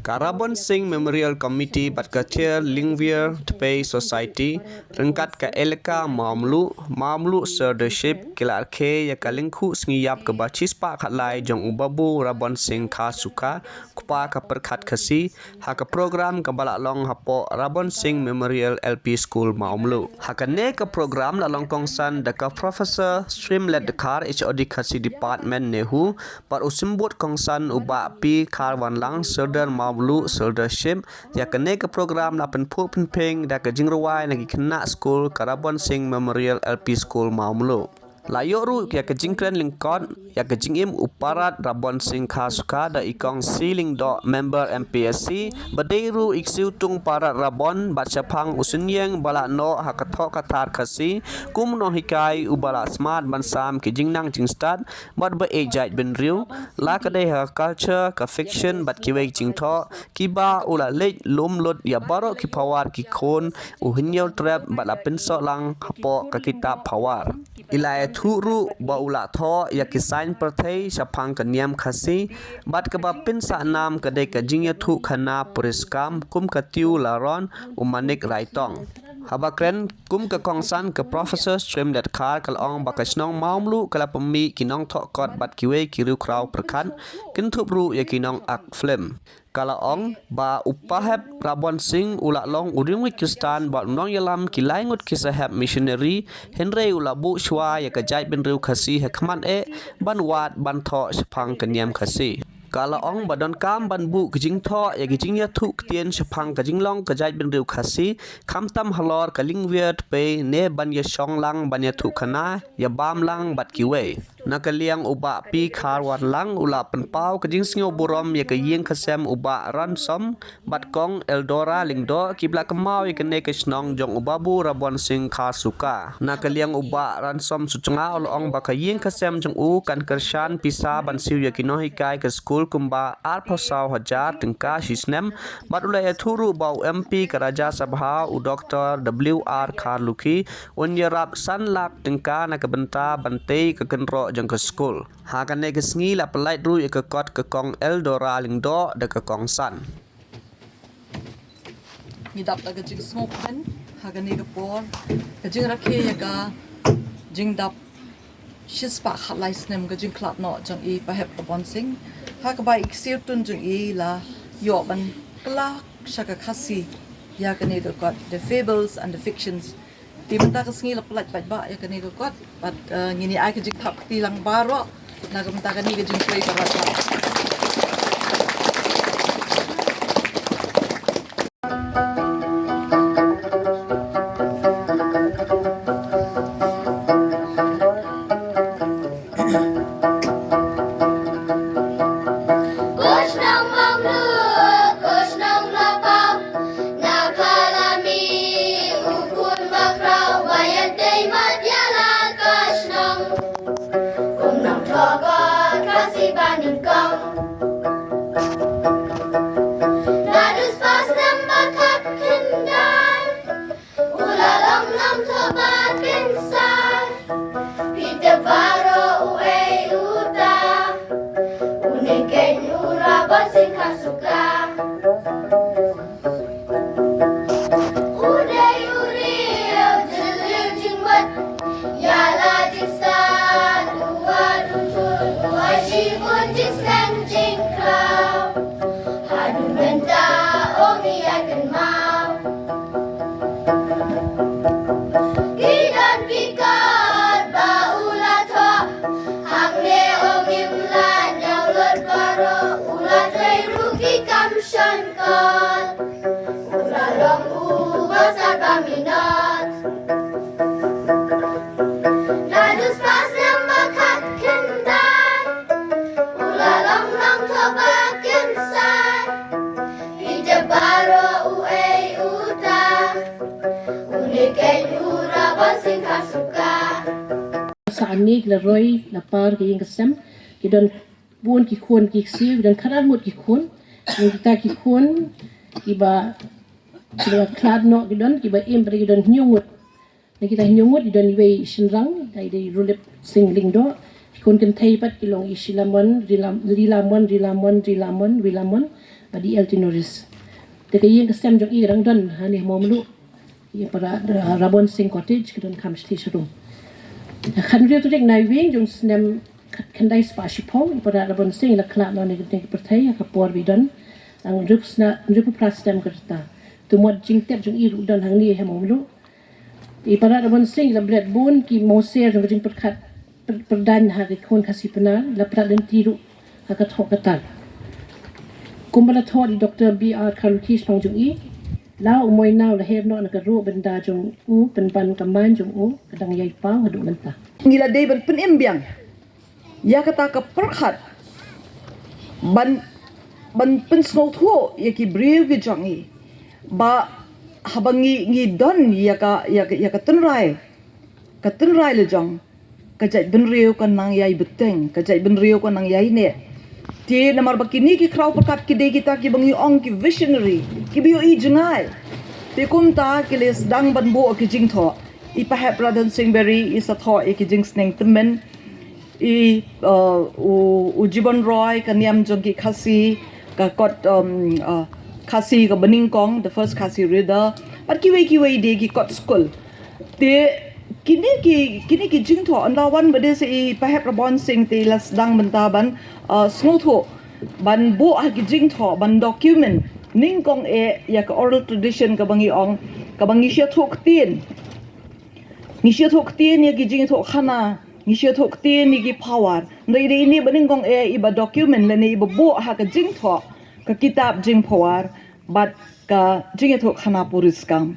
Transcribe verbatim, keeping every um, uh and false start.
Ka Rabon Singh Memorial Committee bad ka Tier Lingvier Tpei Society ryngkat ka Elaka Mawmluh, Mawmluh Sirdarship ki la rakhe ïa ka lyngkhuh sngi ïap kaba shispah khatlai jong u Babu Rabon Singh Kharsuka, kpa ka pyrkhat Khasi, ha ka program kaba la long hapoh Rabon Singh Memorial L P School Mawmluh. Ha kane ka program la long kongsan da ka Professor Shrimlet Dkhar, H O D Khasi Department, NEHU, bad u symbud kongsan u Bah P Kharwanlang, Sordar Mawmluh Sirdarship. Ïa kane ka program la pynphuh pynphieng da ka jingrwai na ki khynnah skul ka Rabon Singh Memorial L P School Mawmluh. La ïoh ruh ïa ka jingkren lyngkot ïa ka jingim u Parat Rabon Singh Kharsuka da i Kong C Lyngdoh, member M P S C, ba dei ruh i ksiew tung Parat Rabon, bad shaphang u synñiang ba la noh ha ka thoh ka tar Khasi kum u nonghikai uba la smat ban sam ki jingnang jingstad bad ba ïeit jaitbynriew, la ka dei ha ka culture, ka fiction bad kiwei ki jingthoh kiba u la leit lum lut ïa baroh ki pawar ki khun u Hynñiewtrep bad la pynsoh lang hapoh ka kitab pawar. I la ïathuh ruh ba u la thoh ïa ki saiñ pyrthei shaphang ka niam Khasi, bad kaba pynsahnam ka dei ka jingïathuhkhana puriskam kum ka Tiew Laron u Manik Raitong. Haba kren kum ka kongsan, ka Professor Shrimlet Dkhar ka la ong ba ka shnong Mawmluh ka la pynmih ki nongthoh kot bad kiwei ki riewkhraw pyrkhat, kynthup ruh ïa ki nongakt film. Ka la ong ba u Pahep Rabon Singh u la long u riewngeit Khristan bad u nongïalam ki lai ngut ki sahep missionary, hynrei u la buh shuwa ïa ka jaitbynriew Khasi ha khmat eh ban wad ban thoh shaphang ka niam Khasi. Ka la ong ba donkam ban buh ka jingthoh ïa ka jingïathuh ktien shaphang ka jinglong ka jaitbynriew Khasi, khamtam halor ka Lingvier Tpei ne ban ïashong lang ban ïathuhkhana, ïabam lang bad kiwei. Na ka liang u Bah P Kharwanlang u la pynpaw ka jingsngewburom ïa ka ïing ka sem u Bah Ransom bad Kong Eldora Lyngdoh kiba la kynmaw ïa kane ka shnong jong u Babu Rabon Singh Kharsuka. Na ka liang u Bah Ransom Suchanga u la ong ba ka ïing ka sem jong u kan kyrshan pisa ban siew ïa ki nonghikai ka skul kumba arphew saw hajar tyngka shi snem, bad u la ïathuh ruh ba u M P ka Rajya Sabha u Doctor W R Kharlukhi un ïarap san lak tyngka na ka bynta ban tei ka kynroh jong ka skul. Ha kane ka sngi la pyllait ruh ïa ka kot ka Kong Eldora Lyngdoh da ka kongsan. Ngi dap da ka jingsngewkmen ha kane ka por, ka jingrakhe ïa ka jingdap shispah khatlai snem ka jingkhlad noh jong i Pahep Rabon Singh, ha kaba i ksiew tun jong i la ïoh ban kylla sha ka Khasi ïa kane ka kot The Fables and the Fictions. Te mynta ka sngi la pyllait paidbah ïa kane ka kot, bad, eh, ngin ïa ai ka jingthap kti lang baroh na ka bynta kane ka jingtrei ka rajah. Ko shnong Mawmluh, ko shnong Mawpaw, na pha la mih u khun bakhraw ba ïadei mat ïa la ka shnong. Kum nongthoh kot Khasi ba nyngkong. Naduh spah snem ba khatkhyndai, u la long nongthoh ba kynsai. Phi tip baroh u ei uta, une keiñ u Rabon Singh Kharsuka. U dei u riew jylliew jingmut, ïa la jingstad u wad u thut, u ai shibun jingslem jingkhraw. Haduh mynta ong ïa kynmaw. Ki don ki kot ba u la thoh, hangne ong ngim lah ñiew lut baroh, u la trei ruh ki kam shon kot. U la long u bastad ba minot. Naduh spah snem ba khatkhyndai, u la long nongthoh ba kynsai. Phi tip baroh u ei uta, une keiñ u Rabon Singh Kharsuka. Sa ani ki la roi la par ka ïing ka sem, ki don bun ki khun ki ksiew, ki don khatar ngut ki khun. Ngi kita ki khun kiba, kiba khlad noh ki don, kiba im pat ki don hynñiew ngut. Na kita hynñiew ngut ki don iwei i shynrang, dei dei Rulip Singh Lyngdoh. Ki khun kynthei pat ki long i Shilamon, Rilam-, Rilamon, Rilamon, Rilamon, Wilamon. Bad i L T Norris. Te ka ïing ka stem jong i ka dang don hangne ha Mawmluh. Ïa para Rabon Singh Cottage ka don kham shatei sharum. Khatriew tarik Naiwieng jong u snem khatkhyndai spah shiphew, i para Rabon Singh i la khlad noh na kane ka pyrthei ha ka por ba i don hynriewphew snem, hynriewphew phra snem ka rta. Te mut jingtep jong i ruh don hangne ha Mawmluh. I para Rabon Singh i la bret bun ki mawsiang jong ka jingpyrkhat, pyr-, pyrdaiñ ha ki khun Khasi Pnar, la prat lynti ruh ha ka thoh ka tar. Kumba la thoh da i Doktor B R Kharlukhi shaphang jong i, la u Moina u la her noh na ka ruh bynda jong u, pynban ka main jong u ka dang ïai paw haduh mynta. Ngi la dei ban pynim biang ïa kata ka pyrkhat ban, ban pynsngewthuh ïa ki briew ki jong ngi ba haba ngi, ngi don ïa ka, ïa ka, ïa ka tynrai, ka tynrai la jong, ka jaitbynriew ka nang ïai bteng, ka jaitbynriew ka nang ïai neh. Te namar ba kine ki khraw pyrkhat ki dei kita kiba ngi ong ki visionary, kiba ïohi jngai. Te kumta ki la sdang ban buh ki jingthoh. I Pahep Radon Singh Berry i sa thoh ïa ki jingsneng tymmen. I, uh, u, u Jibon Roy, ka niam jong ki Khasi, ka kot, um, uh, Khasi kaba nyngkong, the first Khasi reader. Bad kiwei kiwei de ki kot skul. Te kine ki, kine ki jingthoh, ynda wan ba dei sa i Pahep Rabon Singh te la sdang mynta ban, uh, sngewthuh, ban buh ha ki jingthoh, ban document nyngkong eh ïa ka oral tradition kaba ngi ong, kaba ngi shu ïathuh ktien. Ngi shu ïathuh ktien ïa ki jingïathuhkhana, ngi shu ïathuh ktien ïa ki phawar. Hynrei dei ine ba nyngkong eh iba document lane iba buh ha ka jingthoh, ka kitab jingphawar bad ka jingïathuhkhana puriskam.